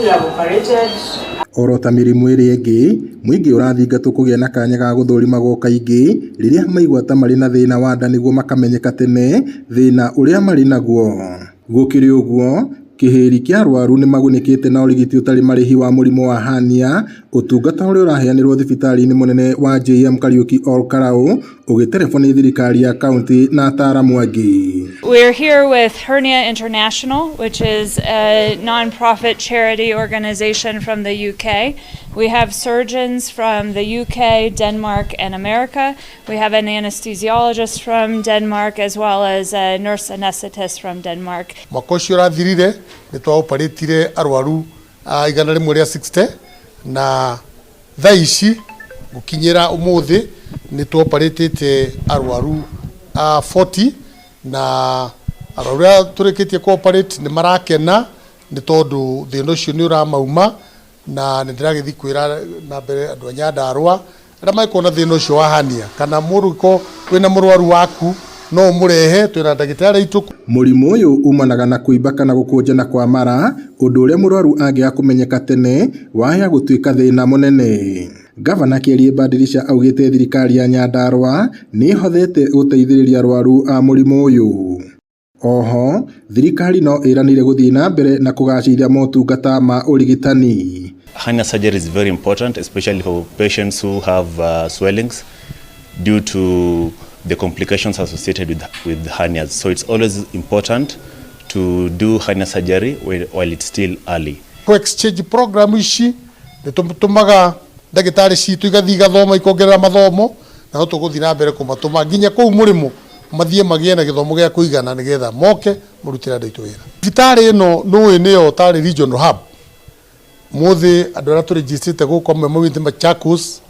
we have operated. Oro ta mĩrimũ ĩrĩa ĩngĩ, mũingĩ ũrathingatwo kũgĩa na kanya ga gũthũrimagwo kaingĩ rĩrĩa maigua ta marĩ na thĩna wa nda nĩguo makamenyeka tene thĩna ũrĩa marĩ naguo. Gũkĩrĩ ũguo, kĩhĩri kĩa arwaru nĩmagunĩkĩte na ũrigiti ũtarĩ marĩhi wa mũrimũ wa hernia ũtungata ũrĩa ũraheanĩrwo thibitarĩ-inĩ mũnene wa JM Kariuki Ol Kalou ũgĩterebwo nĩ thirikari ya kaunti na ataramu angĩ. We're here with Hernia International, which is a nonprofit charity organization from the UK. We have surgeons from the UK, Denmark, and America. We have an anesthesiologist from Denmark as well as a nurse anesthetist from Denmark. Mwaka ũcio ũrathirire nĩ twaoparĩtire arwaru 160, na thaa ici gũkinyĩra ũmũthĩ nĩ twoparĩtĩte arwaru 40, na arwaru arĩa tũrĩkĩtie kũ-operate nĩ marakena nĩ tondũ thĩna ũcio nĩ ũramauma. Na nĩ ndĩragĩthiĩ kwĩra na mbere andũ a Nyandarũa arĩa mangĩkorwo na thĩna ũcio wa hernia, kana mũndũ ũngĩkorwo wĩna mũrwaru waku, no ũmũrehe, twĩna ndagĩtarĩ aitũ. Mũrimũ ũyũ umanaga na kũimba kana gũkũnjana kwa mara, ũndũ ũrĩa mũrwaru angĩaga kũmenyeka tene wahĩa gũtuĩka thĩna mũnene. Gavana Kĩarie Badilisha augĩte thirikari ya Nyandarũa nĩ ĩhothete gũteithĩrĩria arwaru a mũrimũ ũyũ. Oho thirikari no ĩranĩire gũthiĩ na mbere na kũgacĩrithia motungata ma ũrigitani. Hernia surgery is very important, especially for patients who have swellings due to the complications associated with hernias. So it's always important to do hernia surgery while it's still early. Ku exchange program ici nĩ tũtũmaga ndagĩtarĩ citũ igathiĩ igathoma, ikongerera mathomo, na no tũgũthiĩ na mbere kũmatũma nginya kũu mũrĩmo mathiĩ magĩe na gĩthomo gĩa kũigana nĩgetha moke mũrutĩre andũ aitũ wĩra. Thibitarĩ ĩno nũĩ nĩyo tarĩ regional hub. Mũthĩ andũ arĩa tũrĩnjicĩte gũkũ, amwe maumĩte Machakos,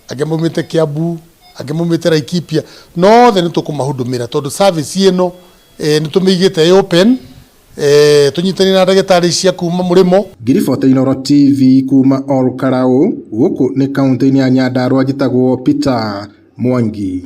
angĩ maumĩte Kiambu, angĩ maumĩte Laikipia, no othe nĩ tũkũmahudumĩra tondũ service ĩno nĩ tũmĩigĩte ĩ open, tũnyitanĩire na ndagĩtarĩ cia kuma mũrĩmo. Ngiribota Inooro TV kuma Ol Kalou, gũkũ nĩ kaunti-inĩ ya Nyandarua, njĩtagwo Peter Mwangi.